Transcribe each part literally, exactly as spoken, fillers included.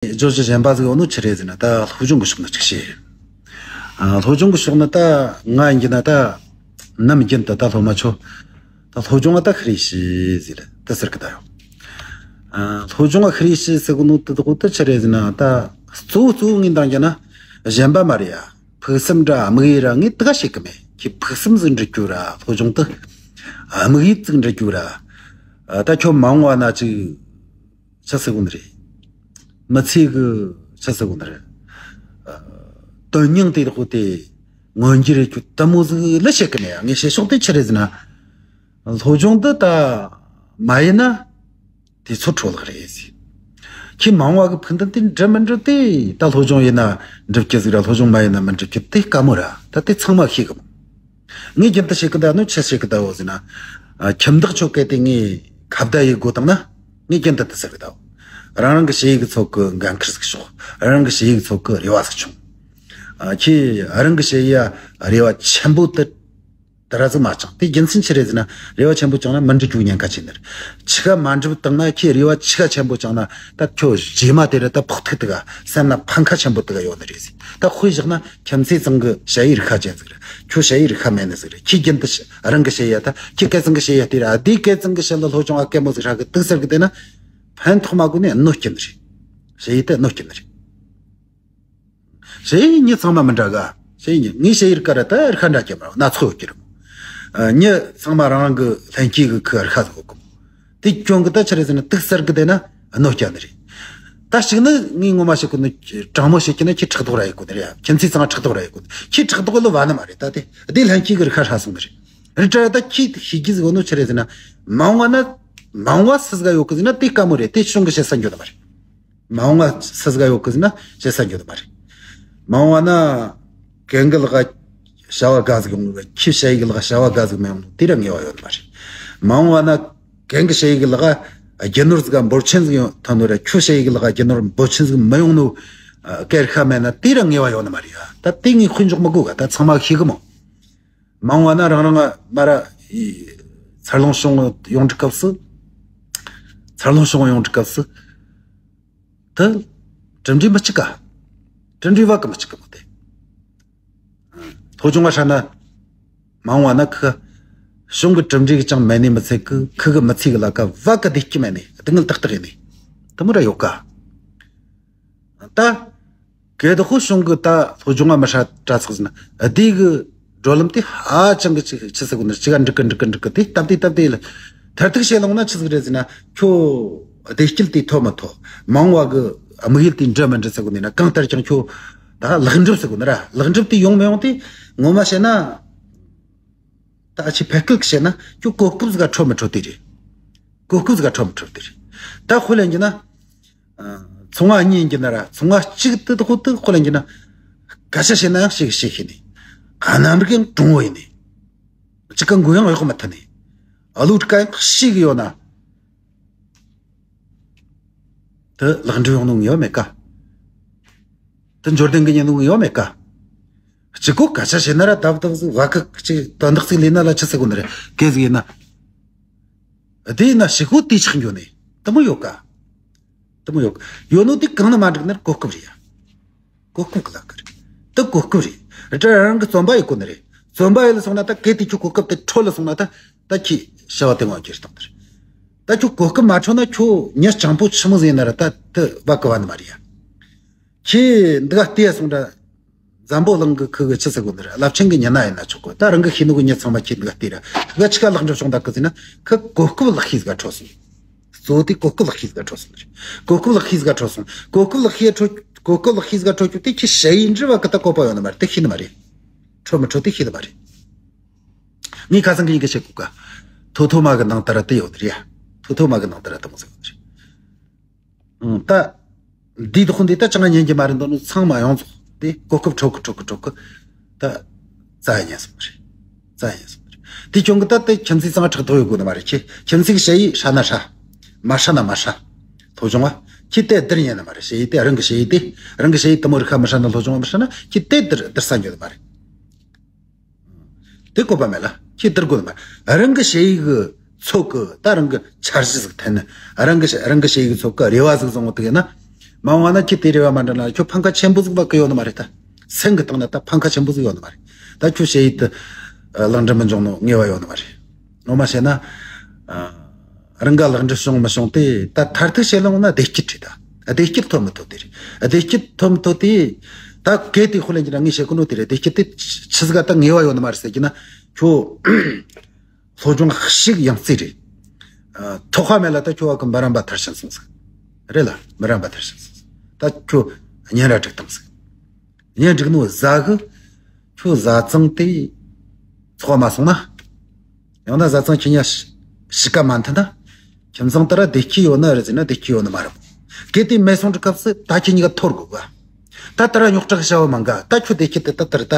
བརྗོད་གཞི་གཞན་པ་ཟིག་ཡོད་ནོ་ཆི་རེད་ཟེར་ན། ད་སློབ་སྦྱོང་གི་ཕྱོགས་ནས་ཅིག་བཤད། ཨ། སློབ་སྦྱོང་གི་ཕྱོགས་ནས་ད་ང་ཡིན་གྱི་ན། ད་ནམ་རྒྱུན་དུ་ད་སློབ་མ་ཚོ་ད་སློབ་སྦྱོང་ང་ད་ཤི་རེ་ཤི་ཟེར་ད་ཟེར་གི་ད་ཡོད། ཨ། སློབ་སྦྱོང་ང་ཤི་རེ་ཤི་ཟེར་གི་ནོ་དེ་དག་ད་ཆི་རེད་ཟེར་ན། ད་གཙོ་བོ་གཙོ་བོ་ངས་འདང་རྒྱག་ན་གཞན་པ་མ་རེད་ཡ། ཕུགས་བསམ་ར་དམིགས་ཡུལ་ར་ངས་དེ་ག་བཤད་གི་མེད། ཁྱེད་ཕུགས་བསམ་ཟིག་འདྲི་རྒྱུ་ར། སློབ་སྦྱོང་དུ་དམིགས་ཡུལ་ཟིག་འདྲི་རྒྱུ་ར། ཨ། ད་ཁྱོད་མ་འོངས་བ་ན་ཅིག་ཆི་ཟེར་གོ་ནི་རེད། མི་ཚེ་གི་ཆི་ཟེར་གོ་ནི་རེད། ཨ། དོན་སྙིང་དེ་དག་དེ་མངོན་གྱི་རེད། ཁྱོད་ལྟད་མོ་ཟིག་ལ་བཤད་གི་མེད་ཡ། ངས་བཤད་ཕྱོགས་དེ་ཆི་རེད་ཟེར་ན། སློབ་སྦྱོང་འདི་ད་མ་ཡིན་ན་དུས་ཚོད་འཕྲོ་བརླག་རེད་ཟེར། ཁྱེད་མ་འོངས་བ་གི་ཕུགས་འདུན་དེ་འགྲུབ་མི་འགྲུབ་དེ། ད་སློབ་སྦྱོང་ཡིན་ན་འགྲུབ་རྒྱུ་ཟིག་ར། སློབ་སྦྱོང་མ་ཡིན་ན་མི་འགྲུབ་རྒྱུ་དེ་དཀའ་མོ་ར། ད་དེ་ཚང་མ་ཤེས་གི་མོ། ངས་རྒྱུན་དུ་བཤད་གི་ད་ནོ་ཆི་བཤད་གི་ད་ཡོད་ཟེར་ན། ཨ། ཁྱིམ་བདག་ཆོ་ག་དེ་ངས་ཁ་བརྡ་ཡེད་དགོས་བཏང་ན་ངས་རྒྱུན་དུ་དེ་ཟེར་གི་ད་ཡོད། རང་རང་གི་ཞ་ཡི་གི་ཚོགས་གི་འགན་ཁུར་ཟིག་ཤོག་རང་རང་གི་ཞ་ཡི་གི་ཚོགས་གི་རེ་བ་ཟིག་ཆུང་། ཨ། ཁྱེད་རང་གི་ཞ་ཡི་ཡ་རེ་བ་ཆེན་པོ་དེ་དེ་ར་ཟིག་མ་བཅངས། དེ་རྒྱུ་མཚན་ཆི་རེད་ཟེར་ན། རེ་བ་ཆེན་པོ་བཅངས་ན་མི་འགྲུབ་རྒྱུ་ཉེན་ཁ་ཆེ་ནི་རེད། ཆི་ག་མ་འགྲུབ་བཏང་ན། ཁྱེད་རེ་བ་ཆི་ག་ཆེན་པོ་བཅངས་ན་ད་ཁྱོད་རྗེས་མ་དེ་ར་ད་ཕོག་ཐུག་དེ་ག་སེམས་ན་ཕན་ཁ་ཆེན་པོ་དེ་ག་ཡོད་ནི་རེད་ཟེར། ད་དཔེ་བཞག་ན་ཁྱིམ་མཚེས་ཚང་གི་ཞ་ཡི་རིགས་ཁ་ཅན་ཟིག་རེད། ཁྱོད་ཞ་ཡི་རིགས་ཁ་མེད་ནི་ཟིག་རེད། ཁྱེད་རྒྱུན་དུ་ཞ་རང་གི་ཞ་ཡི་ཡ། ད་ཁྱེད་སྐལ་བཟང་གི་ཞ་ཡི་ཡ་དེ་ར། དེ་སྐལ་བཟང་གི་ཞ་ལ་སློབ་སྦྱོང་ཨ་སྐད་མོ་ཟིག་ཧྲ་གི་དུག་ཟེར་གི་དེ་ན་ཕན་ཐོགས་མ་དགོས་ནས་གནོད་སྐྱེལ་ནི་རེད། ཞ་ཡི་དེ་གནོད་སྐྱེལ་ནི་རེད། ཞ་ཡི་མྱི་ཚང་མ་མི་འདྲ་ག་ཞ་ཡི་མྱི། ངའི་ཞ་ཡི་རིགས་ཀ་ར་ད་རིགས་ཁ་འདྲ་གི་མ་རེད། སྣ་ཚོགས་ཡོད་ཀྱི་རེད། ཨ། མྱི་ཚང་མ་རང་རང་གི་ལྷན་སྐྱེས་གི་ཁུ་རིགས་ཁ་ཟིག་ཡོད་གི་མོ། དེ་སྐྱོན་གི་ད་ཆི་རེད་ཟེར་ན་དུག་ཟེར་གི་དེ་ན་གནོད་སྐྱེལ་ནི་རེད། ད་གཅིག་ནི་ངས་ངོ་མ་བཤད་གོ་ནི། དྲང་མོ་བཤད་ཀྱི་ན་ཁྱེད་ཕྲག་དོག་ར་ཡེད་གོ་ནི་རེད་ཡ། ཁྱིམ་མཚེས་ཚང་ཕྲག་དོག་ར་ཡེད་གོ་ནི། ཁྱེད་ཕྲག་དོག་ལ་བ་ནི་མ་རེད། ད་དེ་དེ་ལྷན་སྐྱེས་གི་རིགས་ཁ་ཧྲ་སོང་ནི་རེད། རེད་དྲ་ད་ཁྱེད་ཤེས་རྒྱུ་ཟིག་ཡོད་ནོ་ཆི་རེད་ཟེར་ན། མ་འོངས་བ་ན་མ་འོངས་བ་སུ་ཟིག་ག་ཡོད་གི་ཟེར་ན་དེ་དཀའ་མོ་རེད། དེ་གཞུང་གི་བཤད་ས་འགྱོ་ནི་མ་རེད། མ་འོངས་བ་སུ་ཟིག་ག་ཡོད་གི་ཟེར་ན་བཤད་ས་འགྱོ་ནི་མ་རེད། མ་འོངས་བ་ན་གན་གི་ལག་བྱ་བ་དགའ་ཟིག་ཡོང་ནོ། ཁྱི་ཞ་ཡི་གི་ལག་བྱ་བ་དགའ་ཟིག་མི་ཡོང་ནོ་དེ་ར་ངེས་བ་ཡོད་ནི་མ་རེད། མ་འོངས་བ་ན་གན་གི་ཞ་ཡི་གི་ལག་རྒྱུ་ནོར་ཟིག་འབོར་ཆེན་ཟིག་ཡོང་ཐོན་ནོ་ར། ཁྱོད་ཞ་ཡི་གི་ལག་རྒྱུ་ནོར་འབོར་ཆེན་ཟིག་མི་ཡོང་ནོ་སྐད་ཤ་མེད་ན་དེ་ར་ངེས་བ་ཡོད་ནི་མ་རེད་ཡ། ད་དེ་ངས་དཔེ་འཇོག་མི་དགོས་ག་ད་ཚང་མ་ཤེས་གི་མོ། མ་འོངས་བ་ན་རང་རང་མ་ར་འཚར་ལོངས་བྱུང་ཡོང་དུས་སྐབས་སུ། འཚར་ལོངས་བྱུང་ཡོང་དུས་སྐབས་སུ། ད་གྲུབ་འབྲས་མི་གཅིག་ག་གྲུབ་འབྲས་བ་གི་མི་གཅིག་གི་མོ་དེ། སློབ་སྦྱོང་བ་ཧྲ་ན་མ་འོངས་བ་ན་ཁི་གཞུང་གི་གྲུབ་འབྲས་ཀྱི་ཅང་མེད་ནི་མི་ཚད་གི། ཁི་གི་མི་ཚེ་གི་ལ་ཀ་བ་གི་བདེ་སྐྱིད་མེད་ནི་སྡུག་བསྔལ་ཏག་ཏག་ཡིན་ནི་དེ་མོ་ར་ཡོད་ག་ད། གལ་ཏེ་ཁོ་གཞུང་གི་ད་སློབ་སྦྱོང་ང་མི་ཧྲ་དྲ་ཚགས་ཟིན་ན་བདེ་གི་བགྲོད་ལམ་དེ་ཧ་ཅང་གི་ཅིག་ཆི་ཟེར་གོ་ནི། ཅི་ག་འགྲིག་གི་འགྲིག་གི་འགྲིག་གི་དེ་སྟབས་བདེ་སྟབས་བདེ་ལ་མཐར་ཐུག་བཤད་ལོང་ན་ཆི་ཟིག་རེད་ཟེར་ན། ཁྱོད་བདེ་སྐྱིད་དེ་ཐོབ་མི་ཐོབ། མ་འོངས་བ་གི་དམིགས་ཡུལ་དེ་འགྲུབ་མི་འགྲུབ་ཟེར་གོ་ནི་ན། གང་ལྟར་ཀྱང་ཁྱོད་ད་ལེགས་འགྲུབ་ཟེར་གོ་ནི་ར། ལེགས་འགྲུབ་དེ་ཡོང་མི་ཡོང་དེ་ངོ་མ་བཤད་ན། ད་ཨ་ཆི་ཕལ་སྐད་ཀྱི་བཤད་ན་ཁྱོད་གོ་སྐབས་ཟིག་ག་འཕྲོད་མི་འཕྲོད་དེ་རེད། གོ་སྐབས་ཟིག་ག་འཕྲོད་མི་འཕྲོད་དེ་རེད། ད་དཔེ་ལེན་རྒྱུ་ན། ཚོང་བ་གཉིས་ཡིན་གྱི་ན་ར། ཚོང་བ་གཅིག་དེ་ད་ཁོ་དེ་དཔེ་ལེན་གྱི་ན། སྐད་ཆ་བཤད་ན་ཡང་ཤེས་ཤེས་ཤེས་ནི། གནམ་རིག་ཡང་གྲུང་བོ་ཡིན་ནི། གཅིག་ག་མགོ་ཡང་གཡོག་མི་ཐུབ་ནི། ཨ་ལུ་དཀའ་ཡང་ཤེས་གི་ཡོད་ན། དེ་ལེགས་འགྲུབ་ཡོང་ནོ་ངེས་པ་མེད་ཀ་དེ་འབྱོར་ལྡན་གི་ཉན་ནོ་ངེས་པ་མེད་ཀ་གཅིག་གོ་སྐད་ཆ་བཤད་ན་ར་ཏག་ཏག་ཟིག་བ་གི་གཅིག་དོན་དག་ཟིག་ལས་ན་ལ་ཆི་ཟེར་གོ་ནི་རེད། གལ་ཟིག་ཡིན་ན། དེ་ཡིན་ན་ཞི་གོ་དེ་ཆགས་འགྱོ་ནི། དེ་མོ་ཡོད་ཀ་དེ་མོ་ཡོད་ཀ་ཡོད་ནོ་དེ་གང་ན་མ་འགྲིག་ན་གོ་སྐབས་རེད་ཡ། གོ་སྐབས་ཀྱི་ལག་ཁར། དེ་གོ་སྐབས་རེད། རེད་དྲ་རང་གི་བརྩོན་པ་ཡོད་གོ་ནི་རེད། བརྩོན་པ་ཡོད་ལ་སོང་ན་ད་གལ་ཏེ་ཁྱོད་གོ་སྐབས་དེ་འཕྲོད་ལ་སོང་ན་ད་ད་ཁྱི་ཤ་བ་དེ་ངོ་གྱེར་སྟངས་དེ་རེད། ད་ཁྱོད་གོ་སྐབས་མ་འཕྲོད་ན་ཁྱོད་མྱི་སྤྱང་པོ་ཆི་མོ་ཟིག་ཡིན་ན་ར་ད་དེ་བ་གི་བ་ནི་མ་རེད་ཡ། ཁྱི་འདི་ག་བལྟས་སོང་དྲ། འཛམ་བུ་གླིང་གི་ཁུ་གི་ཆི་ཟེར་གོ་ནི་རེད། རླབས་ཆེན་གི་མྱི་སྣ་ཡིན་ན་ཆོག་གོ་ད་རང་གི་ཤེས་ནོ་གི་མྱི་ཚང་མ་ཁྱི་འདི་ག་བལྟས་ར། ཁུ་ག་ཆི་ག་ལེགས་འགྲུབ་བྱུང་ད་གི་ཟིན་ན་ཁུ་གོ་སྐབས་ལེགས་ཤོས་ཟིག་ག་འཕྲོད་སོང་། གཙོ་བོ་དེ་གོ་སྐབས་ལེགས་ཤོས་ཟིག་ག་འཕྲོད་སོང་ནི་རེད། གོ་སྐབས་ལེགས་ཤོས་ཟིག་ག་འཕྲོད་སོང་། གོ་སྐབས་ལེགས་ཤོས་འཕྲོད་གོ་སྐབས་ལེགས་ཤོས་ཟིག་ག་འཕྲོད་རྒྱུ་དེ་ཁྱི་ཞ་ཡི་འདྲི་བ་གི་ད་གོ་པ་ཡོད་ནི་མ་རེད། དེ་ཤེས་ནི་མ་རེད། འཕྲོད་མི་འཕྲོད་དེ་ཤེས་ནི་མ་རེད། ངས་ཁ་སང་གི་ཡི་གེ་བཤད་གོ་ཀ་ཐོ་ཐོ་མ་གི་ནང་ལྟར་དེ་ཡོད་རེད་ཡ། ཐོ་ཐོ་མ་གི་ནང་ལྟར་དེ་མོ་ཟེར་གོ་རེད། ཨང་། ད་འདིའི་དོགས་འདི་ད་ཅང་ཉན་གྱི་མ་རེད་འདུག་ནི་ཚང་མ་ཡོངས་རྫོགས་དེ་གོ་སྐབས་འཕྲོད་གི་འཕྲོད་གི་འཕྲོད་གི་ད་རྩ་ཡ་ཉན་སོང་རེད། རྩ་ཡ་ཉན་སོང་རེད། དེ་ཁྱོད་གི་ད་དེ་ཁྱིམ་མཚེས་ཚང་ཕྲག་དོག་ཡོད་དགོས་ནི་མ་རེད། ཁྱེད་ཁྱིམ་མཚེས་ཀྱི་ཞ་ཡི་ཧྲ་ན་ཧྲ། མ་ཧྲ་ན་མ་ཧྲ། སློབ་སྦྱོང་བ་ཁྱེད་དེ་བསྡུར་ཉན་ནི་མ་རེད། ཞ་ཡི་དེ་རང་གི་ཞ་ཡི་དེ་རང་གི་ཞ་ཡི་དེ་མོ་རིགས་ཁ་མི་ཧྲ་ན་སློབ་སྦྱོང་བ་མི་ཧྲ་ན་ཁྱེད་དེ་བསྡུར་བསྡུར་ས་འགྱོ་ནི་མ་རེད། དེ་བཀོད་པ་མེད་ལ་ཁྱེད་དེར་དགོས་མ་རང་གི་ཞ་ཡི་གི་ཚོགས་གི་ད་རང་གི་འཆར་གཞི་ཟིག་འཐེན་ནི། རང་གི་རང་གི་ཞ་ཡི་གི་ཚོགས་གི་རེ་བ་ཟིག་བཟུང་བ་དེ་ཡིན་ན། མ་འོངས་པ་ན་ཁྱེད་དེ་རེ་བ་མ་འདྲ་ན་ཁྱོད་ཕམ་ཁ་ཆེན་པོ་ཟིག་བ་གི་ཡོད་ནི་མ་རེད་ད། སེམས་གི་སྟེང་ན་ད་ཕམ་ཁ་ཆེན་པོ་ཟིག་ཡོད་ནི་མ་རེད། ད་ཁྱོད་ཞེ་ཡིད་དུ་ལག་འབྲེལ་མི་འབྱུང་ནོ་ངེས་པ་ཡོད་ནི་མ་རེད། ངོ་མ་བཤད་ན། རང་ག་ལག་འབྲེལ་བྱུང་མི་བྱུང་དེ་ད་མཐར་ཐུག་བཤད་ལོང་ན་བདེ་སྐྱིད་རེད་ད། བདེ་སྐྱིད་ཐོབ་མི་ཐོབ་དེ་རེད། བདེ་སྐྱིད་ཐོབ་མི་ཐོབ་དེ། ད་གལ་ཏེ་ཁོ་ལ་འགྱུར་ན་ངས་བཤད་གོ་ནོ་དེ་རེད། བདེ་སྐྱིད་དེ་ཆི་ཟིག་ག་ད་ངེས་པ་ཡོད་ནི་མ་རེད་ཟེར་གྱི་ན་ཁྱོད། སློབ་སྦྱོང་ཞིག་ཡང་རྩིས་རེད། ཐོག་ཁ་མེད་ལ་ད་ཁྱོད་བ་གི་འབའ་རམ་པ་མཐར་ཕྱིན་སོང་ཟིག་རེད་ལ་འབའ་རམ་པ་མཐར་ཕྱིན་སོང་ཟིག་ད་ཁྱོད་གཉེན་ར་འགྲིག་དང་ཟིག་གཉེན་སྒྲིག་ནོ་ཟ་གི། ཁྱོད་བཟའ་ཚང་དེ་ཚོགས་མ་སོང་ན། ཡང་ན་བཟའ་ཚང་ཁྱེད་ཉ་ཤི་ཀ་མ་མཐུན་ན། ཁྱིམ་ཚང་དེ་ར་བདེ་སྐྱིད་ཡོད་ན་རེད་ཟེར་ན་བདེ་སྐྱིད་ཡོད་ནི་མ་རེད། གལ་ཏེ་མེད་སོང་གི་སྐབས་སུ་ད་ཁྱེད་གཉིས་ཀ་འཐོར་དགོས་ག་ད་དེ་ར་རྙོག་དྲ་གི་བྱ་བ་མང་ག་ད་ཁྱོད་བདེ་སྐྱིད་དེ་ད་དེ་ར་ད།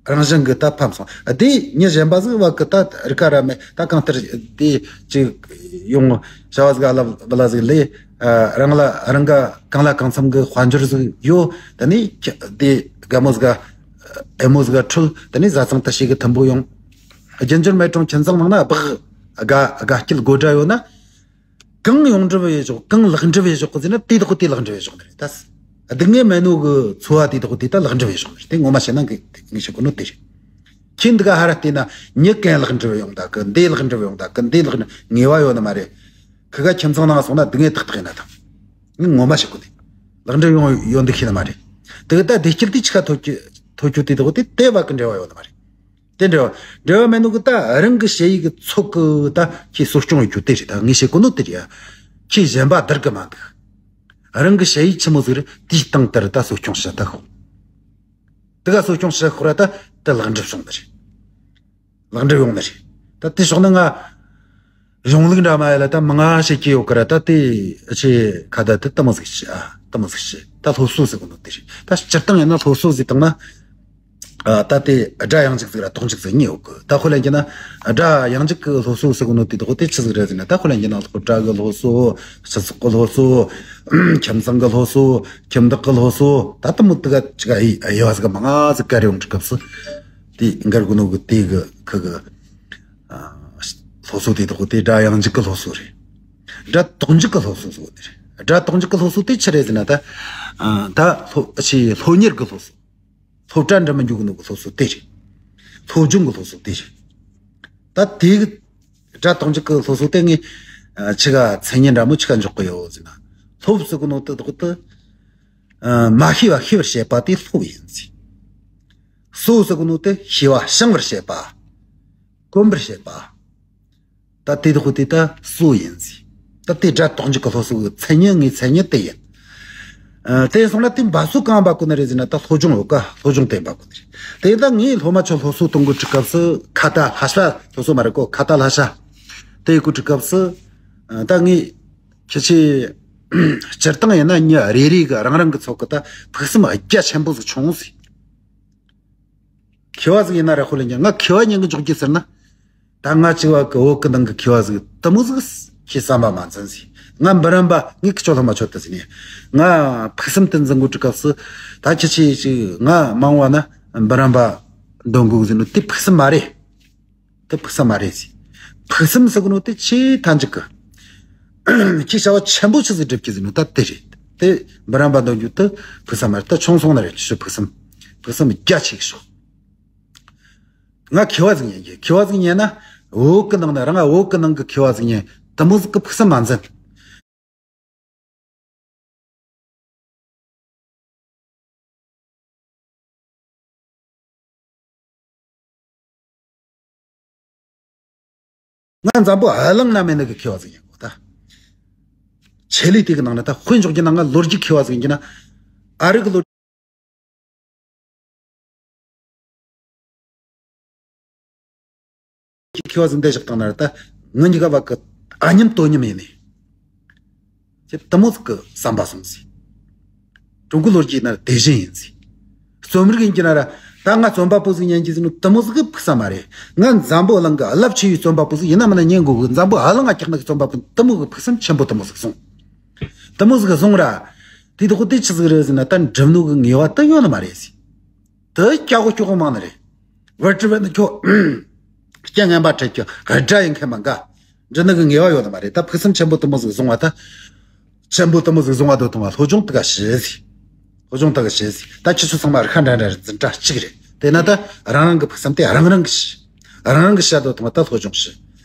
རང་བཞིན་གི་ད་ཕམ་སོང་། དེ་མྱི་གཞན་པ་ཟིག་བ་གི་ད་རི་ཀ་ར་མེད་ད་གང་ལྟར་དེ་ཅིག་ཡོང་བྱ་བ་ཟིག་ཨ་ལ་བ་ལ་ཟིག་ལས། རང་ལ་རང་ག་གང་ལ་གང་འཚམ་གི་དཔལ་འབྱོར་ཟིག་ཡོད། ད་ནི་ཁྱ་དེ་དགའ་མོ་ཟིག་ཨེ་མོ་ཟིག་འཁྲུལ། ད་ནི་བཟའ་ཚང་ད་ཞིག་གི་མཐུན་པོ་ཡོང་། རྒྱུ་འབྱོར་མེད་རུང་ཁྱིམ་ཚང་ནང་ན་སྦག་དགའ་དགའ་སྐྱིད་དགོད་སྒྲ་ཡོད་ན། གང་ཡོངས་འགྲུབ་བྱེད་ཆོག་གང་ལེགས་འགྲུབ་བྱེད་ཆོག་གི་ཟེར་ན་དེ་དག་དེ་ལེགས་འགྲུབ་བྱེད་ཆོག་ནི་རེད་ད། སྡུག་བསྔལ་མེད་ནོ་གི་འཚོ་བ་དེ་དག་དེ་ད་ལེགས་འགྲུབ་བྱེད་ཆོག་ནི་རེད། དེ་ངོ་མ་བཤད་ན་གི་ངས་བཤད་གོ་ནོ་དེ་རེད། ཁྱེད་འདི་ག་ཧ་ར་བལྟས་ན་མྱི་གན་ལེགས་འགྲུབ་ཡོང་ད་གི་འདི་ལེགས་འགྲུབ་ཡོང་ད་གི་འདི་ལེགས་འགྲུབ་ངེས་པ་ཡོད་ནི་མ་རེད། ཁི་ག་ཁྱིམ་ཚང་ནང་སོང་ན་སྡུག་བསྔལ་ཏག་ཏག་ཡིན་ན་ཐང་། ངས་ངོ་མ་བཤད་གོ་ནི། ལེགས་འགྲུབ་ཡོང་ཡོང་འདུག་ཤེས་ནི་མ་རེད། དེ་གི་ད་བདེ་སྐྱིད་དེ་ཆི་ག་ཐོབ་རྒྱུ་ཐོབ་རྒྱུ་དེ་དག་དེ་དེ་བ་གི་འབྲེལ་བ་ཡོད་ནི་མ་རེད། དེ་འབྲེལ་བ་འབྲེལ་བ་མེད་ནོ་གི་ད་རང་གི་ཞེ་ཡི་གི་ཚོགས་གི་ད་ཁྱེད་གསོ་སྐྱོང་ཡོད་རྒྱུ་དེ་རེད། ད་ངས་བཤད་གོ་ནོ་དེ་རེད་ཡ། ཁྱེད་གཞན་པ་བསྡུར་གི་མ་འདུག་རང་གི་ཞེ་ཡི་ཆི་མོ་ཟིག་རེད་དེའི་སྟེང་དེར་ད་གསོ་སྐྱོང་བྱེད་ད་ཤོག་དེ་ག་གསོ་སྐྱོང་བྱེད་ཤོག་ར་ད་དེ་ལེགས་འགྲུབ་བྱུང་ནི་རེད། ལེགས་འགྲུབ་ཡོང་ནི་རེད། ད་དེ་ཕྱོགས་ནི་ང་གཞུང་ལུགས་འདྲ་མ་ཡ་ལ་ད་མི་ང་བཤད་ཀྱི་ཡོད་ཀི་ར། ད་དེ་ཆེ་ཁ་ད་དེ་དེ་མོ་ཟིག་བྱེད་ཨ་དེ་མོ་ཟིག་བྱེད། ད་སློབ་གསོ་ཟེར་གོ་ནོ་དེ་རེད། ད་སྤྱིར་བཏང་ཡིན་ན་སློབ་གསོ་ཟེར་བཏང་ན། ཨ་ད་དེ་དགྲ་ཡང་འཇིགས་ཟིག་ར་དོགས་འཇིགས་ཟིག་གཉིས་ཡོད་གི། ད་དཔེ་ལེན་གྱི་ན་དགྲ་ཡང་འཇིགས་གི་སློབ་གསོ་ཟེར་གོ་ནོ་དེ་དག་དེ་ཆི་ཟིག་རེད་ཟེར་ན། ད་དཔེ་ལེན་གྱི་ན་སློབ་གྲྭ་གི་སློབ་གསོ། སྤྱི་ཚོགས་གི་སློབ་གསོ། ཁྱིམ་ཚང་གི་སློབ་གསོ། ཁྱིམ་བདག་གི་སློབ་གསོ། ད་དེ་མོ་དེ་ག་ཅིག་ཨ་ཡེ་ཨ་ཡེ་བ་ཟིག་མང་ང་ཟིག་ག་རེ་ཡོང་གི་སྐབས་སུ། དེ་འགར་གོ་ནོ་གི་དེ་གི་ཁི་གི། ཨ། སློབ་གསོ་དེ་དག་དེ་དགྲ་ཡང་འཇིགས་ཀྱི་སློབ་གསོ་རེད། དགྲ་དོགས་འཇིགས་ཀྱི་སློབ་གསོ་ཟེར་བ་དེ་རེད། དགྲ་དོགས་འཇིགས་ཀྱི་སློབ་གསོ་དེ་ཆི་རེད་ཟེར་ན་ད། ཨ། ད་སློབ་ཆེ་སློབ་གཉེར་གྱི་སློབ་གསོ། སློབ་གྲྭ་འགྲིམ་མི་འཇུག་གི་ནོ་གི་སློབ་གསོ་དེ་རེད། སློབ་སྦྱོང་གི་སློབ་གསོ་དེ་རེད། ད་དེ་གི་དགྲ་དོགས་འཇིགས་ཀྱི་སློབ་གསོ་དེ་ངས་ཨ་ཆི་ག་མཚན་སྙན་འདྲ་མོ་ཆི་ག་འཇོག་གི་ཡོད་ཟེར་ན། སློབ་ཟེར་གི་ནོ་དེ་དག་དེ། ཨ། མ་ཤེས་པ་ཤེས་པར་བྱེད་པ་དེ་སློབ་ཡིན་ཟེར། གསོ་ཟེར་གི་ནོ་དེ་ཤེས་པ་བྱང་བར་བྱེད་པ། གོམས་པར་བྱེད་པ། ད་དེ་དག་དེ་ད་གསོ་ཡིན་ཟེར། ད་དེ་དགྲ་དོགས་འཇིགས་ཀྱི་སློབ་གསོ་གི་མཚན་ཉིད་ངའི་མཚན་ཉིད་དེ་ཡིན། ཨ། དེ་སོང་ན་དེ་འབབ་སོ་གང་འབབ་དགོས་ནི་རེད་ཟེར་ན་ད་སློབ་སྦྱོང་ཡོད་ཀ་སློབ་སྦྱོང་དེ་འབབ་དགོས་ནི་རེད། དེ་ད་ངས་སློབ་མ་ཚོ་སློབ་གསོ་གཏོང་གི་དུས་སྐབས་སུ་ཁ་ཏ་ལྷ་ས་སློབ་གསོ་མ་རེད་ཀོ་ཁ་ཏ་ལྷ་ས་དེ་ཡི་གི་དུས་སྐབས་སུ། ཨ། ད་ངས་ཁྱེད་ཆོས་སྤྱིར་བཏང་ཡིན་ན་མྱི་རེ་རེ་གི་རང་རང་གི་ཚོགས་གི་ད་ཕུགས་བསམ་རྒྱ་ཆེན་པོ་ཟིག་བྱུང་ཟིག་མཁས་པ་ཟིག་ཡིན་ན་ར་ཁོ་ལ་ཉན་ང་མཁས་པ་ཉན་གི་འཇོག་རྒྱུ་ཟེར་ན། ད་ང་ཅིག་བ་གི་བོད་གི་ནང་གི་མཁས་པ་ཟིག་དེ་མོ་ཟིག་ཁྱེད་བསམ་པ་མ་འཛིན་ཟིག་ང་འབུམ་རམས་པ་ངས་ཁི་ཆོ་ལྷ་མ་ཆོད་དུ་ཟིན་ནས་ང་ཕུགས་བསམ་དེ་འཛིན་དགོས་དུས་སྐབས་སུ་ད་ཁྱེད་ཆོས་ཅིག་ང་མ་འོངས་པ་ན་འབུམ་རམས་པ་འདོན་དགོས་ཟིན་ནོ་དེ་ཕུགས་བསམ་མ་རེད། དེ་ཕུགས་བསམ་མ་རེད་ཟེར། ཕུགས་བསམ་ཟེར་གི་ནོ་དེ་ཆེས་མཐའ་མཇུག་གི་ཁྱེད་བྱ་བ་ཆེན་པོ་ཆི་ཟིག་སྒྲུབ་ཀྱི་ཟེར་ནོ་ད་དེ་རེད། དེ་འབུམ་རམས་པ་འདོན་རྒྱུ་དེ་ཕུགས་བསམ་མ་རེད། ད་ཆུང་སོང་ན་རེད། ཁྱེད་ཕུགས་བསམ་ཕུགས་བསམ་རྒྱ་ཆེ་གི་ཤོག་ང་མཁས་པ་ཟིག་ཉན་གྱི་མཁས་པ་ཟིག་ཉན་ན་བོད་གི་ནང་ན་རང་ང་བོད་གི་ནང་གི་མཁས་པ་ཟིག་ཉན་དེ་མོ་ཟིག་གི་ཕུགས་བསམ་མ་འཛིན། ང་འཛམ་བུ་གླིང་ན་མེད་ནི་གི་མཁས་པ་ཟིག་ཡིན་གོ་ད། ཆེད་ལས་དེ་གི་ནང་ན་ད་དཔེ་འཇོག་རྒྱུ་ན་ང་ལོ་རྒྱུས་མཁས་པ་ཟིག་ཡིན་གྱི་ན། ཨ་རི་གི་ལོ་རྒྱུས་མཁས་པ་ཟིག་འདི་བཞག་བཏང་ན་ད་ངི་གཉིས་ཀ་བ་གི་ཨ་མཉམ་དོ་མཉམ་ཡིན་ནི། ཁྱེད་དེ་མོ་ཟིག་གི་བསམ་པ་སོང་ཟིག་ཀྲུང་གོའི་ལོ་རྒྱུས་ན་དེ་བཞིན་ཡིན་ཟིག་རྩོམ་རིག་ཡིན་གྱི་ན་ར་ད་ང་རྩོམ་པ་པོ་ཟིག་ཉན་གྱི་ཟིག་ནོ་དེ་མོ་ཟིག་གི་ཕུགས་བསམ་མ་རེད། ང་འཛམ་བུ་གླིང་གི་རླབས་ཆེ་བའི་རྩོམ་པ་པོ་ཟིག་ཡིན་ན་མིན་ན་ཉན་དགོས་གི། འཛམ་བུ་གླིང་ང་ཀྱག་ན་གི་རྩོམ་པ་པོ་དེ་མོ་གི་ཕུགས་བསམ་ཆེན་པོ་དེ་མོ་ཟིག་སོང་། དེ་མོ་ཟིག་གི་སོང་ར། དེ་དག་དེ་ཆི་ཟིག་རེད་ཟེར་ན་ད་འགྲུབ་ནོ་གི་ངེས་པ་དེ་ཡོད་ནི་མ་རེད་ཟིག་དེ་སྐྱག་གོ་སྐྱོག་གོ་མང་ནི་རེད། བར་དྲི་བ་ནི་ཁྱོད་སྐྱ་ངན་པ་ཁྲེལ་གྱི་དགྲ་ཡིན་མཁན་མ་འགའ། འགྲུབ་ནི་གི་ངེས་པ་ཡོད་ནི་མ་རེད། ད་ཕུགས་བསམ་ཆེན་པོ་དེ་མོ་ཟིག་བཟུང་བ་ད། ཆེན་པོ་དེ་མོ་ཟིག་བཟུང་བ་དོ་དང་བ་སློབ་སྦྱོང་དེ་ག་བྱེད་ཟིག་སློབ་སྦྱོང་དེ་ག་བྱེད་ཟིག་ད་ཁྱེད་ཚོ་ཚང་མ་རི་ཁ་འདྲ་འདྲ་རེད། འཛིན་གྲྭ་གཅིག་རེད། དེ་ན་ད་རང་རང་གི་ཕུགས་བསམ་དེ་རང་རང་གི་བྱེད། རང་རང་གི་བྱ་དོ་དང་བ་ད་སློབ་སྦྱོང་བྱེད།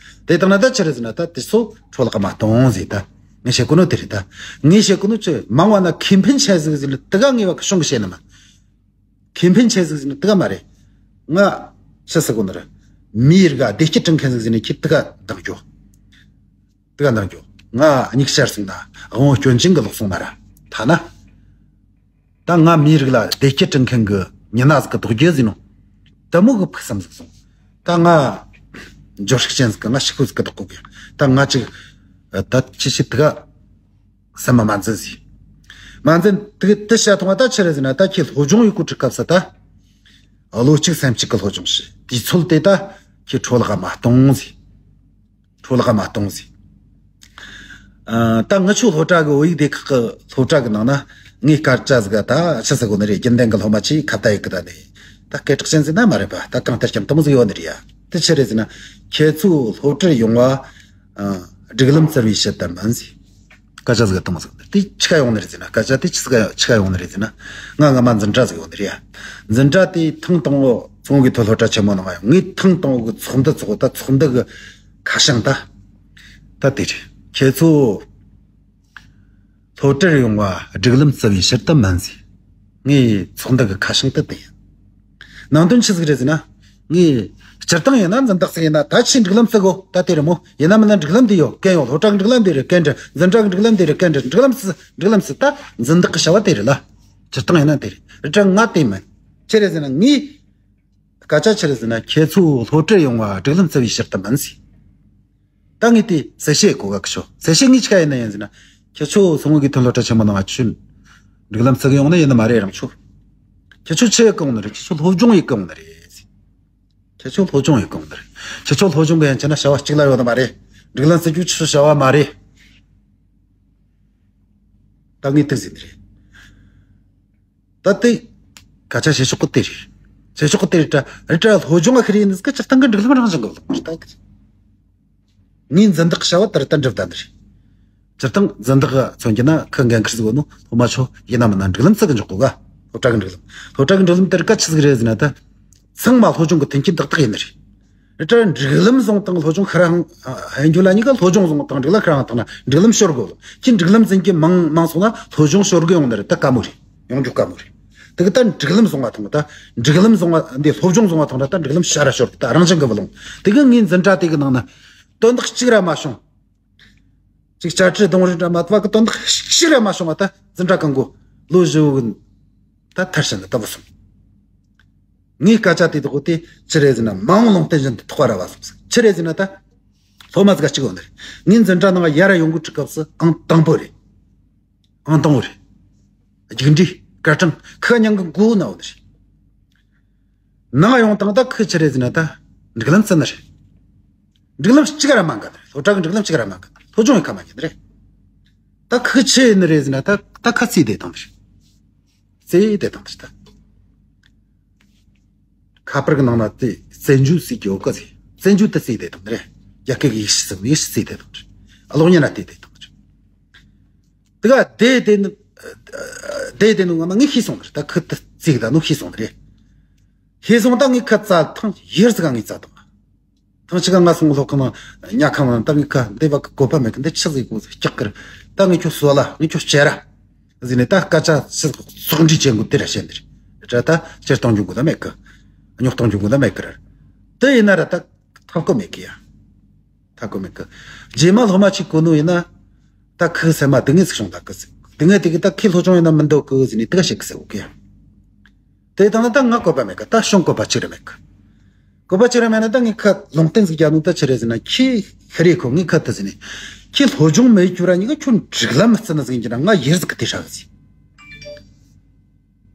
དེ་དང་ན་ད་ཆི་རེད་ཟེར་ན་ད་དེ་ཚོ་འཕྲོ་བརླག་མ་གཏོང་ཟིག་ད་ངས་བཤད་གོ་ནོ་དེ་རེད། ད་ངས་བཤད་གོ་ནོ་ཆི་མང་བ་ན་ཁེ་ཕན་ཆེ་ཟིག་ཟིག་ལ་དེ་ག་ངས་བ་གི་གཞུང་གི་བཤད་ནི་མ། ཁེ་ཕན་ཆེ་ཟིག་ཟིག་ནི་དེ་ག་མ་རེད། ང་ཤི་སི་གོ་ནི་རེད། མིའི་རིགས་བདེ་སྐྱིད་བསྐྲུན་མཁན་ཟིག་ཟིག་ནི་ཁྱེད་དེ་ག་འདང་རྒྱོ། དེ་ག་འདང་རྒྱོ། ང་གཉིས་ཆར་སོང་ན་དབང་བོ་སྐྱོན་ཅན་གི་ལོག་སོང་ན་ར། ཐ་ན། ད་ང་མིའི་རིགས་ལ་བདེ་སྐྱིད་བསྐྲུན་མཁན་གི་མྱི་སྣ་ཟིག་གི་རྡོག་རྒྱུ་ཟིག་ནོ། དེ་མོ་གི་ཕུགས་བསམ་ཟིག་སོང་། ད་ང་འབྱོར་ཤུགས་ཅན་ཟིག་གི་ང་ཤི་ཁུ་ཟིག་གི་རྡོག་གོ་གི། ད་ང་ཅིག་ད་ཁྱེད་ཆི་དེ་ག་བསམ་མ་མ་འཛིན་ཟིག་མ་འཛིན་དེ་དེ་བྱ་ཐུང་བ་ད་ཆི་རེད་ཟེར་ན། ད་ཁྱེད་སློབ་སྦྱོང་ཡོད་གོ་ཁྲིད་སྐབས་སུ་ད། བློ་གཅིག་སེམས་གཅིག་གི་སློབ་སྦྱོང་བྱེད། དུས་ཚོད་དེ་ད་ཁྱེད་འཕྲོ་བརླག་མ་གཏོང་ཟིག་འཕྲོ་བརླག་མ་གཏོང་ཟིག་ཨ། ད་ངི་ཆོ་སློབ་གྲྭ་གི་བོད་ཡིག་སྡེ་ཁག་གི་སློབ་གྲྭ་གི་ནང་ན་ངའི་སྐད་ཆ་ཟིག་ད་ཆི་ཟེར་གོ་ནི་རེད། རྒྱུན་ལྡན་གི་སློབ་མ་ཆེ་ཁ་བརྡ་ཡིག་གི་ད་ནི་ད་སྐད་གྲགས་ཅན་ཟིག་ན་མ་རེད་པ། ད་གང་ལྟར་ཀྱང་དེ་མོ་ཟིག་ཡོད་ནི་རེད་ཡ། དེ་ཆི་རེད་ཟེར་ན། ཁྱེད་ཚོ་སློབ་གྲྭར་ཡོང་བ་ཨ། སྒྲིག་ལམ་བཙལ་བའི་ཕྱིར་དུ་མིན་ཟེར། སྐད་ཆ་ཟིག་གཏོང་ཟིག་དེ་ཆི་ག་ཡོང་ནི་རེད་ཟེར་ན། སྐད་ཆ་དེ་ཆི་ག་ཆི་ག་ཡོང་ནི་རེད་ཟེར་ན། ང་སྔ་མ་འཛིན་གྲྭ་ཟིག་ཡོང་ནི་རེད་ཡ། འཛིན་གྲྭ་དེ་ཐེངས་དང་པོ་ཚོང་གི་ཐོག་སློབ་གྲྭ་ཆེན་མོ་ནང་ང་ཡོང་། ངས་ཐེངས་དང་པོ་གི་ཚོགས་འདུ་ཚོགས། ད་ཚོགས་འདུ་གི་ཁ་བྱང་ད་ད་དེ་རེད། ཁྱེད་ཚོ་སློབ་གྲྭར་ཡོང་བ་སྒྲིག་ལམ་བརྩི་བའི་ཕྱིར་དུ་མིན་ཟེར། ངས་ཚོགས་འདུ་གི་ཁ་བྱང་དེ་དེ་ཡིན། ནང་དོན་ཆི་ཟིག་རེད་ཟེར་ན། ངས་སྤྱིར་བཏང་ཡིན་ན་འཛིན་བདག་ཟིག་ཡིན་ན། ད་ཆི་སྒྲིག་ལམ་བརྩི་དགོ་ད་དེ་རེད་མོ། ཡིན་ན་མིན་ན་སྒྲིག་ལམ་དེ་ཡོད་གན་ཡོད། སློབ་གྲྭ་གི་སྒྲིག་ལམ་དེ་རེད་གན་རེད། འཛིན་གྲྭ་གི་སྒྲིག་ལམ་དེ་རེད་གན་རེད། སྒྲིག་ལམ་བརྩི་སྒྲིག་ལམ་བརྩི་ད་འཛིན་བདག་གི་བྱ་བ་དེ་རེད་ལ། སྤྱིར་བཏང་ཡིན་ན་དེ་རེད། རི་གྲངས་ང་དེ་མིན། ཆི་རེད་ཟེར་ན་ངས། སྐད་ཆ་ཆི་རེད་ཟེར་ན། ཁྱེད་ཚོ་སློབ་གྲྭར་ཡོང་བ་སྒྲིག་ལམ་བརྩི་བའི་ཕྱིར་དུ་མིན་ཟེར། ད་ངས་དེ་གསལ་བཤད་གོ་ག་གི་ཤོ། གསལ་བཤད་ངས་ཆི་ག་ཡིན་ན་ཡིན་ཟེར་ན། ཁྱེད་ཚོ་སོང་གི་ཐོན་སློབ་གྲྭ་ཆེན་མོ་ནང་ང་ཆུན་སྒྲིག་ལམ་བརྩི་གི་ཡོང་ནི་ཡིན་ནི་མ་རེད་རང་ཚོ། ཁྱེད་ཚོ་ཆི་ཡི་གི་ཡོང་ནི་རེད། ཁྱེད་ཚོ་སློབ་སྦྱོང་ཡི་གི་ཡོང་ནི་རེད་ཟེར། ཁྱེད་ཚོ་སློབ་སྦྱོང་ཡི་གི་ཡོང་ནི་རེད། ཁྱེད་ཚོ་སློབ་སྦྱོང་གི་ཡན་ཆད་ན་བྱ་བ་གཅིག་ལ་ཡོད་ནི་མ་རེད། སྒྲིག་ལམ་བརྩི་རྒྱུ་ཁྱེད་ཚོ་བྱ་བ་མ་རེད། ད་ངས་དེ་ཟེར་ནི་རེད། ད་དེ་སྐད་ཆ་བཤད་ཕྱོགས་གི་དེ་རེད། བཤད་ཕྱོགས་གི་དེ་རེད་ད། རི་ད་སློབ་སྦྱོང་ག་ཁེ་རེ་ཡིན་ནི་ཟིག་སྤྱིར་བཏང་གི་སྒྲིག་ལམ་རང་བཞིན་གི་ལོག་རེད་ད། ངས་འཛིན་བདག་བྱ་བ་ལྟར་ད་འགྲུབ་ད་འདི་རེད། སྤྱིར་བཏང་འཛིན་བདག་མཚོན་གྱི་ན་ཁི་འགན་ཁུར་ཟིག་ཡོད་ནོ། སློབ་མ་ཆོ་ཡིན་ན་མིན་ན་སྒྲིག་ལམ་བརྩི་གི་འཇོག་དགོས་ག་སློབ་གྲྭ་གི་སྒྲིག་ལམ། སློབ་གྲྭ་གི་སྒྲིག་ལམ་དེ་རིགས་ག་ཆི་ཟིག་རེད་ཟེར་ན་ད། ཚང་མ་སློབ་སྦྱོང་གི་མཐུན་རྐྱེན་ཏག་ཏག་ཡིན་ནི་རེད། རི་ད་སྒྲིག་ལམ་བཟུང་དང་སློབ་སྦྱོང་ཁེ་རང་ཧན་རྒྱུ་ལ་གཉིས་ཀ་སློབ་སྦྱོང་བཟུང་དང་སྒྲིག་ལམ་ཁེ་རང་དང་ན་སྒྲིག་ལམ་ཤོར་དགོས་ལ། ཁྱེད་སྒྲིག་ལམ་འཛིན་གྱི་མང་མང་སོང་ན་སློབ་སྦྱོང་ཤོར་གི་ཡོང་ནི་རེད། ད་དཀའ་མོ་རེད། ཡོང་རྒྱུ་དཀའ་མོ་རེད། དེ་གི་ད་སྒྲིག་ལམ་བཟུང་བ་དང་ད་སྒྲིག་ལམ་བཟུང་བ་འདི་སློབ་སྦྱོང་བཟུང་བ་དང་ད་སྒྲིག་ལམ་ཤ་ར་ཤོར་གི་ད་རང་བཞིན་གི་བུ་ལོང་། དེ་གི་ངའི་འཛིན་གྲྭ་དེ་གི་ནང་ན་དོན་དག་གཅིག་ར་མ་བྱུང་། ཅིག་བཅར་འདྲི་གདོང་རིས་འདྲ་མ་བ་གི་དོན་དག་ཤི་ར་མ་བྱུང་བ་ད་འཛིན་གྲྭ་གང་གོ་ལོ་བཞི་བོ་གི་ད་མཐར་ཕྱིན་ལ་ལྟ་བུ་སོང་། ངའི་སྐད་ཆ་དེ་དག་དེ་ཅི་རེད་ཟེར་ན་མ་འོངས་ལུང་བསྟན་བཞིན་དུ་ཐོག་ར་བ་སོང་ཟིག་ཅི་རེད་ཟེར་ན་ད་སློབ་མ་ཟིག་གཅིག་ཡོད་ནི་རེད། ངའི་འཛིན་གྲྭ་ནང་ཡར་ཡོང་གི་ཁྲིད་སྐབས་སུ་ཨང་དང་པོ་རེད། ཨང་དང་པོ་རེད། རྒྱུགས་འབྲས་སྐར་གྲངས་ཁ་མྱང་གི་མགོ་ན་ཡོད་ནི་རེད། ནང་ཡོང་དང་ད་ཁི་ཆི་རེད་ཟེར་ན་ད་སྒྲིག་ལམ་བརྩི་ནི་རེད། སྒྲིག་ལམ་གཅིག་ར་མ་འགལ་ནི་རེད། སློབ་གྲྭ་གི་སྒྲིག་ལམ་གཅིག་ར་མ་འགལ། སློབ་སྦྱོང་ཡི་ཁ་མ་ཉན་ནི་རེད། ད་ཁི་ཆི་ཡིན་ནི་རེད་ཟེར་ན་ད་ད་ཁ་རྩིས་བསྡད་དང་ནི་རེད། རྩིས་བསྡད་དང་ནི་རེད་ད། ཁ་པར་གི་ནང་ན་དེ་རྩེད་འཇོ་ཟེར་གྱི་ཡོད་གི་ཟེར། རྩེད་འཇོ་དེ་རྩིས་བསྡད་དང་ནི་རེད། རྒྱ་སྐད་གི་ཡིག་ཤི་ཟེར་ཡིག་ཤི་རྩིས་བསྡད་དང་ནི་རེད། གློག་བརྙན་ན་དེ་བསྡད་དང་ནི་རེད། དེ་ག་དེ་དེ་ནི་དེ་དེ་ནི་ང་མ་ངས་ཤེས་སོང་ནི་རེད། ད་ཁི་དེ་རྩིས་གི་ད་ནོ་ཤེས་སོང་ནི་རེད། ཤེས་སོང་ད་ངས་ཁ་རྩ་ཐང་ཡེར་ཟིག་ག་ངས་རྩ་དང་། ཐང་ཆི་ག་ང་སོང་སློབ་ཁང་ནང་ཉལ་ཁང་ནང་ད་ངས་ཁ་འདི་བ་གི་བཀོད་པ་མེད་གི། འདི་ཆི་ཟིག་གོ་ཟིག་སྐྱག་གི་རེད། ད་ངས་ཁྱོད་གསོད་ལ་ངས་ཁྱོད་བཅད་ར་ཟེར་ནས་ད་སྐད་ཆ་ཆི་ཟིག་ཚོགས་འདྲི་བྱེད་དགོས་དེ་ར་བཤད་ནི་རེད། ད་ད་ཕྱིར་གཏོང་རྒྱུ་དགོས་ད་མེད་གི། རྙོག་གཏོང་རྒྱུ་དགོས་ད་མེད་གི་ར། དེ་ཡིན་ན་ར་ད་ཐབས་བཀོད་མེད་གི་ཡ། ཐབས་བཀོད་མེད་གི། རྗེས་མ་སློབ་མ་ཅིག་གོ་ནོ་ཡིན་ན། ད་ཁི་སེམས་མ་སྡུག་བསྔལ་ཟིག་བྱུང་ད་གི་ཟེར། སྡུག་བསྔལ་དེ་གི་ད་ཁི་སློབ་སྦྱོང་ཡིན་ན་མི་འདོད་གི་ཟེར་ནས་དེ་ག་བཤད་གི་ཟེར་འོ་གི་ཡ། དེ་དང་ན་ད་ང་བཀོད་པ་མེད་གི། ད་བྱུང་བཀོད་པ་གཅིག་ར་མེད་གི། བཀོད་པ་གཅིག་ར་མེད་ན་ད་ངས་ཁ་ལུང་བསྟན་ཟིག་རྒྱབ་ནོ་ད་ཆི་རེད་ཟེར་ན། ཁྱེད་ཤི་རེ་ཁོ་ངས་ཁ་ད་ཟེར་ནས། ཁྱེད་སློབ་སྦྱོང་མེད་རྒྱུ་ར་གཉིས་ཀ་ཁྱོད་སྒྲིག་ལམ་མི་བརྩི་ན་ཟེར་གྱི་ན་ང་ཡེར་ཟིག་གི་དེ་ཧྲ་གི་ཟེར།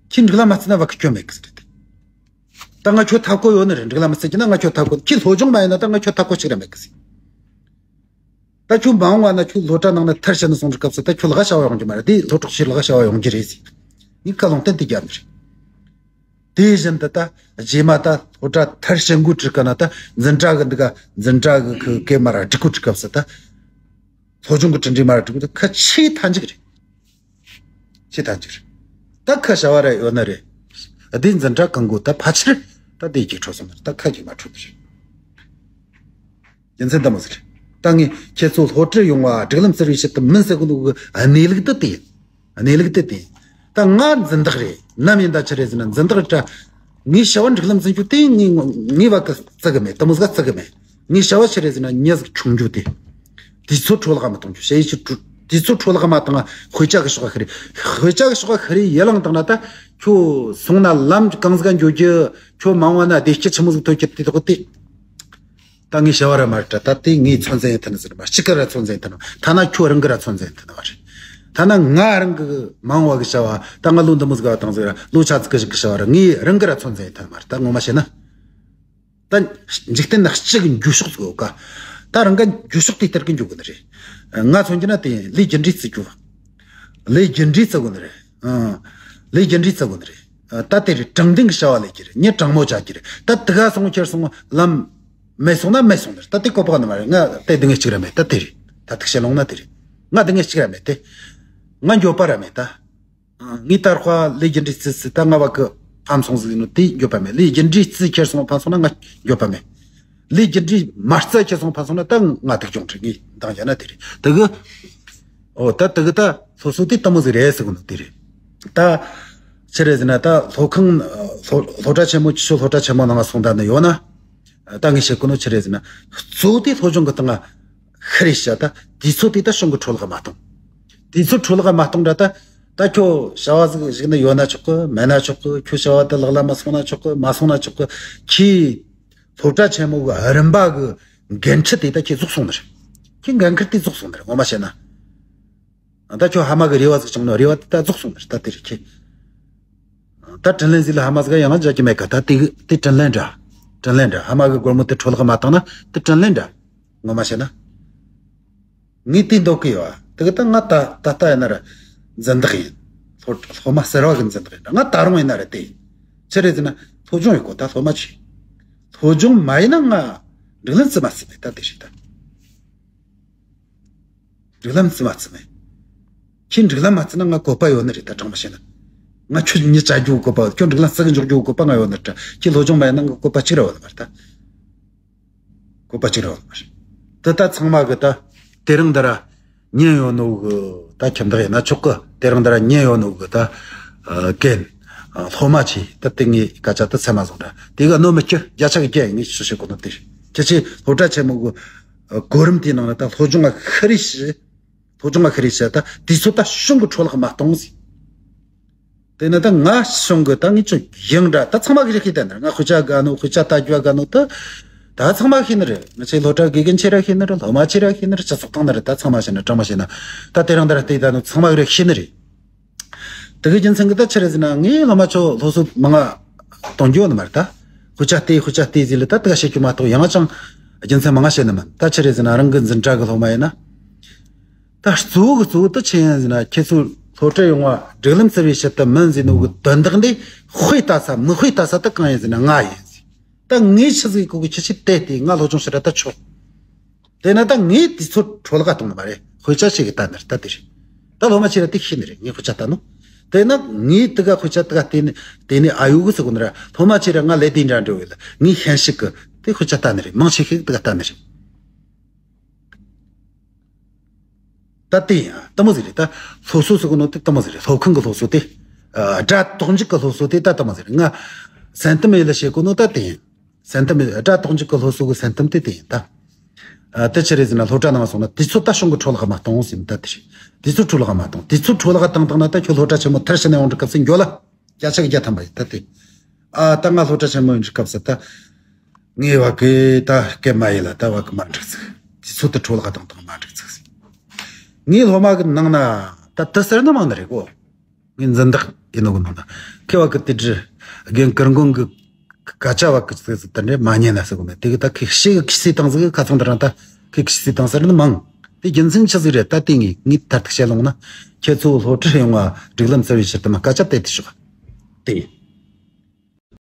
ཁྱེད་སྒྲིག་ལམ་མ་བརྩི་ན་བ་གི་སྐྱོན་མེད་གི་ཟེར་དེ། ད་ང་ཁྱོད་ཐབས་བཀོད་ཡོད་ནི་རེད། སྒྲིག་ལམ་མི་བརྩི་གྱི་ན་ང་ཁྱོད་ཐབས་བཀོད། ཁྱེད་སློབ་སྦྱོང་མ་ཡིན་ན་ད་ང་ཁྱོད་ཐབས་བཀོད་གཅིག་ར་མེད་གི་ཟེར། ད་ཁྱོད་མ་འོངས་བ་ན་ཁྱོད་སློབ་གྲྭ་ནང་ན་མཐར་ཕྱིན་ནས་སོང་དུས་སྐབས་སུ་ད་ཁྱོད་ལ་ག་བྱ་བ་ཡོང་རྒྱུ་མ་རེད། དེ་སློབ་གྲོགས་ཕྱིར་ལ་ག་བྱ་བ་ཡོང་རྒྱུ་རེད་ཟེར། ངས་ཁ་ལུང་བསྟན་དེ་རྒྱབ་ནི་རེད། དེ་བཞིན་དུ་ད་རྗེས་མ་ད་སློབ་གྲྭ་མཐར་ཕྱིན་གོ་ཁྲིད་ག་ན་ད་འཛིན་གྲྭ་གི་འདི་ག་འཛིན་གྲྭ་གི་ཁི་གེ་མ་ར་སྒྲིག་གོ་ཁྲིད་སྐབས་སུ་ད་སློབ་སྦྱོང་གི་གྲུབ་འབྲས་མ་ར་སྒྲིག་གོ་ད་ཁ་ཆེས་མཐའ་མཇུག་རེད། ཁྱེད་ཐག་གཅིག་རེད། ད་ཁ་བྱ་བ་ར་ཡོད་ན་རེད། སྡེ་འཛིན་གྲྭ་གང་དགོས་ད་ཕལ་ཆེར་ད་སྡེ་གཅིག་འཕྲོད་སོང་ན་རེད། ད་ཁ་གཅིག་མ་འཕྲོད་ནི་རེད། རྒྱུ་མཚན་ད་མོ་ཟེར། ད་ངས་ཁྱེད་ཚོ་སློབ་ཁྲིད་ཡོང་བ་སྒྲིག་ལམ་བརྩི་བའི་ཆེད་དུ་མིན་ཟེར་གི་འདུག་གི། གནས་ལུགས་དེ་དེ་ཡིན། གནས་ལུགས་དེ་དེ་ཡིན། ད་ང་འཛིན་བདག་རེད། ནམ་ཡིན་ད་ཆི་རེད་ཟེར་ན་འཛིན་བདག་རེད་དྲ། ངའི་བྱ་བ་སྒྲིག་ལམ་འཛིན་རྒྱུ་དེ་ངའི་ངའི་བ་གི་བརྩི་གི་མེད། དེ་མོ་ཟིག་བརྩི་གི་མེད། ངའི་བྱ་བ་ཆི་རེད་ཟེར་ན་མྱི་ཟིག་ཆུང་རྒྱུ་དེ། དུས་ཚོད་འཕྲོ་བརླག་མི་གཏོང་རྒྱུ་ཞེ་ཡི་ཆི་དུས་ཚོད་འཕྲོ་བརླག་མ་བཏང་ང་དཔེ་ཆ་གི་ཕྱོགས་ཁ་རེད། དཔེ་ཆ་གི་ཕྱོགས་ཁ་རེད། ཡི་ལང་བཏང་ན་ད་ཁྱོད་སོང་ན་ལམ་གང་ཟིག་ག་འགྱོ་རྒྱུ། ཁྱོད་མང་བ་ན་བདེ་སྐྱིད་ཆི་མོ་ཟིག་ཐོབ་རྒྱུ་དེ་དོག་དེ། ད་ངའི་བྱ་བ་ར་མ་རེད་དྲ། ད་དེ་ངའི་ཚོད་འཛིན་ཡིན་ཐུབ་ནི་ཟེར་མ་གཅིག་གི་ར་ཚོད་འཛིན་ཐུབ་ནི། ཐ་ན་ཁྱོད་རང་གི་ར་ཚོད་འཛིན་ཐུབ་ནི་མ་རེད། ཐ་ན་ང་རང་གི་མང་བ་གི་བྱ་བ་ད་ང་ལོ་འདི་མོ་ཟིག་ག་བཏང་ཟིག་ར་ལོ་ཆ་ཟིག་གི་ཞིག་གི་བྱ་བ་ར་ངའི་རང་གི་ར་ཚོད་འཛིན་ཐུབ་ནི་མ་རེད། ད་ངོ་མ་བཤད་ན། ད་འཇིག་རྟེན་ན་སྤྱི་གི་འགྱུར་ཕྱོགས་ཟིག་ཡོད་ཀ། ད་རང་ག་འགྱུར་ཕྱོགས་དེ་ལྟར་གི་འགྱུར་དགོས་ནི་རེད། ང་མཚོན་རྒྱུ་ན་དེ་ལས་རྒྱུ་འབྲས་བརྩི་རྒྱུ། ལས་རྒྱུ་འབྲས་བརྩི་དགོས་ནི་རེད། ཨང་། ལས་རྒྱུ་འབྲས་བརྩི་དགོས་ནི་རེད། ད་དེ་རེད། དྲང་བདེན་གྱི་བྱ་བ་ལས་རྒྱུ་རེད། མྱི་དྲང་མོ་བྱ་རྒྱུ་རེད། ད་དེ་ག་སོང་ཁྱེར་སོང་ལམ་མེད་སོང་ན་མེད་སོང་ནི་རེད། ད་དེ་བཀོད་པ་ནི་མ་རེད། ང་དེ་སྡུག་བསྔལ་གཅིག་ར་མེད། ད་དེ་རེད། ད་ཐུགས་བཤད་ལོང་ན་དེ་རེད། ང་སྡུག་བསྔལ་གཅིག་ར་མེད་དེ། ང་འགྱོད་པ་ར་མེད་ད། ངའི་ད་རེས་ལས་རྒྱུ་འབྲས་བརྩི་སྲིད། ད་ང་བ་གི་ཕམ་སོང་ཟིག་ནོ་དེ་འགྱོད་པ་མེད། ལས་རྒྱུ་འབྲས་བརྩི་ཁྱེར་སོང་ཕམ་སོང་ན་ང་འགྱོད་པ་མེད། ལས་རྒྱུ་འབྲས་མ་བརྩི་ཁྱེར་སོང་ཕམ་སོང་ན་ད་ང་སྡུག་གྱོང་འཕྲད། ངས་འདང་བརྒྱབ་ན་དེ་རེད། དེ་གི། ཨོ་ད་དེ་གི་ད་སློབ་གསོ་དེ་དེ་མོ་ཟིག་རེད་ཟེར་གི་ནོ་དེ་རེད། ད་ཆི་རེད་ཟེར་ན་ད་སློབ་ཁང་སློབ་སློབ་གྲྭ་ཆེན་མོ་ཆུ་ཚོད་སློབ་གྲྭ་ཆེན་མོ་ནང་སོང་ད་ནི་ཡོད་ན། ད་ངས་བཤད་གི་ནོ་ཆི་རེད་ཟེར་ན། གཙོ་བོ་དེ་སློབ་སྦྱོང་གི་སྟེང་ང་ཤི་རེ་བྱ། ད་དུས་ཚོད་དེ་ད་གཞུང་གི་འཕྲོ་བརླག་མ་གཏོང་། དུས་ཚོད་འཕྲོ་བརླག་མ་གཏོང་དྲ། ད་ད་ཁྱོད་བྱ་བ་ཟིག་ཞིག་ནི་ཡོད་ན་ཆོག་གི། མེད་ན་ཆོག་གི། ཁྱོད་བྱ་བ་དེ་ལག་ལ་མ་སོང་ན་ཆོག་གི། མ་སོང་ན་ཆོག་གི། ཁྱེད་སློབ་གྲྭ་ཆེན་མོ་གི་རིམ་པ་གི་འགན་འཁྲི་དེ་ད་ཁྱེད་རྫོགས་སོང་ནི་རེད། ཁྱེད་འགན་འཁྲི་དེ་རྫོགས་སོང་ནི་རེད། ངོ་མ་བཤད་ན། ད་ཁྱོད་ཕ་མ་གི་རེ་བ་ཟིག་བཅངས་ནོ་རེ་བ་དེ་ད་རྫོགས་སོང་ནི་རེད། ད་དེ་རེད་ཁྱེད། ད་དྲིན་ལན་ཟིག་ལ་ཕ་མ་ཟིག་ཡང་རྒྱག་རྒྱུ་མེད་ཀ། ད་དེ་དེ་དྲིན་ལན་འདྲ། དྲིན་ལན་འདྲ། ཕ་མ་གི་སྒོར་མོ་དེ་འཕྲོ་བརླག་མ་བཏང་ན་དེ་དྲིན་ལན་འདྲ། ངོ་མ་བཤད་ན། ངས་དེ་འདོད་གི་ཡོད། དེ་གི་ད་ང་ད་ད་ལྟ་ཡིན་ན་ར་འཛིན་བདག་ཡིན། སློབ་སློབ་མ་ཟེར་བ་གི་འཛིན་བདག་ཡིན། ང་ད་རུང་ཡིན་ན་ར་དེ་ཡིན། ཆི་རེད་ཟེར་ན་སློབ་སྦྱོང་ཡོད་གོ། ད་སློབ་མ་ཆེ། སློབ་སྦྱོང་མ་ཡིན་ན་ང་སྒྲིག་ལམ་བརྩི་མ་བརྩི་མེད། ད་དེ་རེད་ད། སྒྲིག་ལམ་བརྩི་མ་བརྩི་མེད། ཁྱེད་སྒྲིག་ལམ་མ་བརྩི་ན་ང་བཀོད་པ་ཡོད་ནི་རེད། ད་དྲང་མོ་བཤད་ན། ང་ཁྱོད་མྱི་བཅའ་རྒྱུ་བཀོད་པ་ཡོད། ཁྱོད་སྒྲིག་ལམ་བརྩི་གི་འཇོག་རྒྱུ་བཀོད་པ་ང་ཡོད་ནི་རེད། ཁྱེད་སློབ་སྦྱོང་མ་ཡིན་ན་ང་བཀོད་པ་གཅིག་ར་ཡོད་ནི་མ་རེད་ད། བཀོད་པ་གཅིག་ར་ཡོད་ནི་མ་རེད། དེ་ད་ཚང་མ་གི་ད་དེ་རིང་འདི་ར་ཉན་ཡོད་ནོ་གི་ད་ཁྱིམ་བདག་ཡིན་ན་ཆོག་གི། དེ་རིང་འདི་ར་ཉན་ཡོད་ནོ་གི་ད་རྒན་སློབ་མ་ཆེ་ད་དེ་ངའི་སྐད་ཆ་ད་ཚད་མ་བཟུང་འདྲ། དེ་གི་གནོད་མི་སྐྱེལ། བརྒྱ་ཆ་གི་བརྒྱ་ཡིན། ངས་ཞུ་ཞུ་གོ་ནོ་དེ་རེད། ཁྱེད་ཆོས་སློབ་གྲྭ་ཆེན་མོ་གི་གོ་རིམ་དེའི་ནང་ལ་ད་སློབ་སྦྱོང་ང་ཤི་རེ་བྱེད། སློབ་སྦྱོང་ང་ཤི་རེ་བྱེད། ད་དུས་ཚོད་ད་གཞུང་གི་འཕྲོ་བརླག་མ་གཏོང་ཟེར། དེ་ནི་ད་ང་གཞུང་གི་ད་ངས་ཅི་ཡང་འདྲ། ད་ཚང་མ་གི་རེ་ཤེས་ད་ནི་ང་དཔེ་ཆ་དགའ་ནོ། དཔེ་ཆ་ལྟ་རྒྱུ་དགའ་ནོ་ད། ད་ཚང་མ་ཤེས་ནི་རེད། ང་ཆེ་སློབ་གྲྭ་དགེ་རྒན་ཆེ་ར་ཤེས་ནི་རེད། སློབ་མ་ཆེ་ར་ཤེས་ནི་རེད། སྤྱི་ཚོགས་སྟེང་ནི་རེད། ད་ཚང་མ་ཤེས་ནི། དྲང་མོ་བཤད་ན་ད་དེ་རིང་འདི་ར་བལྟས་ད་ནི་ཚང་མ་གི་རེ་ཤེས་ནི་རེད། དེ་གི་རྒྱུ་མཚན་གི་ད་ཆི་རེད་ཟེར་ན་ངའི་སློབ་མ་ཚོ་སློབ་གསོ་མང་ང་གཏོང་རྒྱུ་ཡོད་ནི་མ་རེད་ད། དཔེ་ཆ་ལྟོས། དཔེ་ཆ་ལྟོས་ཟེར་ལ་ད་དེ་ག་བཤད་རྒྱུ་མ་གཏོགས་ཡང་ཅང་རྒྱུ་མཚན་མང་ང་བཤད་ནི་མིན། ད་ཆི་རེད་ཟེར་ན་རང་གི་འཛིན་གྲྭ་གི་སློབ་མ་ཡིན་ན། ད་གཙོ་བོ་གི་གཙོ་བོ་ད་ཆི་ཡིན་ཟེར་ན་ཁྱེད་ཚོ་སློབ་གྲྭ་ཡོང་བ་སྒྲིག་ལམ་བརྩི་བའི་ཆེད་དུ་མིན་ཟེར་ནོ་གི་དོན་དག་འདི་དཔེ་ལྟ་ས་མི་དཔེ་ལྟ་ས་ད་གང་ཡིན་ཟེར་ན་ང་ཡིན་ཟེར། ད་ངས་ཆི་ཟིག་གོ་གི་ཁྱེད་ཆོས་བལྟས་ཏེ་ང་སློབ་སྦྱོང་ཞུ་ར་ད་ཆོག་དེ་ན་ད་ངས་དུས་ཚོད་འཕྲོ་བརླག་གཏོང་ནི་མ་རེད། དཔེ་ཆ་ཞིག་གི་ལྟ་ནི་རེད། ད་དེ་རེད། ད་སློབ་མ་ཆེ་ར་དེ་ཤེས་ནི་རེད། ངས་དཔེ་ཆ་ལྟ་ནོ། དེ་ན་ངས་དེ་ག་དཔེ་ཆ་དེ་ག་བལྟས་ནི་བལྟས་ནི་ཨ་ཡོ་གི་ཟེར་གོ་ནི་ར། སློབ་མ་ཆེ་ར་ང་ལས་དེ་འདྲ་འདྲ་བས་ལ་ངས་ཤན་ཞིག་གི་དེ་དཔེ་ཆ་ལྟ་ནི་རེད། མང་ཆེ་ཤོས་དེ་ག་ལྟ་ནི་རེད། ད་དེ་ཡང་དེ་མོ་ཟིག་རེད། ད་སློབ་གསོ་ཟེར་གོ་ནོ་དེ་དེ་མོ་ཟིག་རེད། སློབ་ཁང་གི་སློབ་གསོ་དེ། ཨ། སྒྲ་དོག་འཇུག་གི་སློབ་གསོ་དེ་ད་དེ་མོ་ཟིག་རེད། ང་སེམས་གཏམ་ཡིན་ལ་བཤད་གོ་ནོ་ད་དེ་ཡིན། སེམས་གཏམ་ཡིན། སྒྲ་དོག་འཇུག་གི་སློབ་གསོ་གི་སེམས་གཏམ་དེ་དེ་ཡིན་ད། ཨ། དེ་ཆི་རེད་ཟེར་ན་སློབ་གྲྭ་ནང་སོང་ན་དུས་ཚོད་ད་གཞུང་གི་འཕྲོ་བརླག་མ་གཏོང་ཟེར་ནི་ད་དེ་རེད། དུས་ཚོད་འཕྲོ་བརླག་མ་གཏོང་། དུས་ཚོད་འཕྲོ་བརླག་བཏང་བཏང་ན་ད་ཁྱོད་སློབ་གྲྭ་ཆེན་མོ་མཐར་ཕྱིན་ནས་ཡོང་དུས་སྐབས་སུ་འགྱོ་ལ། བརྒྱ་ཆ་གི་བརྒྱ་ཐམ་པ་ཡིན་ད་དེ། ཨ། ད་ང་སློབ་གྲྭ་ཆེན་མོ་ཡིན་དུས་སྐབས་སུ་ད། ངའི་བ་གི་ད་སྐད་མ་ཡིན་ལ་ད་བ་གི་མ་འགྲིག་ཚིག་དུས་ཚོད་དུ་འཕྲོ་བརླག་བཏང་བཏང་མ་འགྲིག་ཚིག་ངའི་སློབ་མ་གི་ནང་ན་ད་དུ་ཟེར་ནི་མང་ནི་རེད་གོ། ངའི་འཛིན་བདག་ཡིན་ནོ་གི་ནང་ན་ཁེ་བ་གི་དེ་འདྲི་རྒན་ཀིར་འགོང་གི་སྐད་ཆ་བ་གི་ཚིག་ཚིག་དེ་འདྲ་མ་ཉན་ན་ཟེར་གོ་མེད། དེ་གི་ད་ཁེ་ཤེས་གི་ཁི་སི་བཏང་ཟིག་ཁ་ཚོང་དེ་རང་ད་ཁེ་ཁི་སི་བཏང་ཟེར་ནི་མང་། དེ་རྒྱུ་མཚན་ཆི་ཟིག་རེད། ད་དེ་ངས་ངས་མཐར་ཐུག་བཤད་ལོང་ན་ཁྱེད་ཚོ་སློབ་ཁྲིད་ཡོང་བ་སྒྲིག་ལམ་བརྩི་བའི་ཕྱིར་དུ་མ་སྐད་ཆ་དེ་དེ་ཤོག་དེ་ཡིན།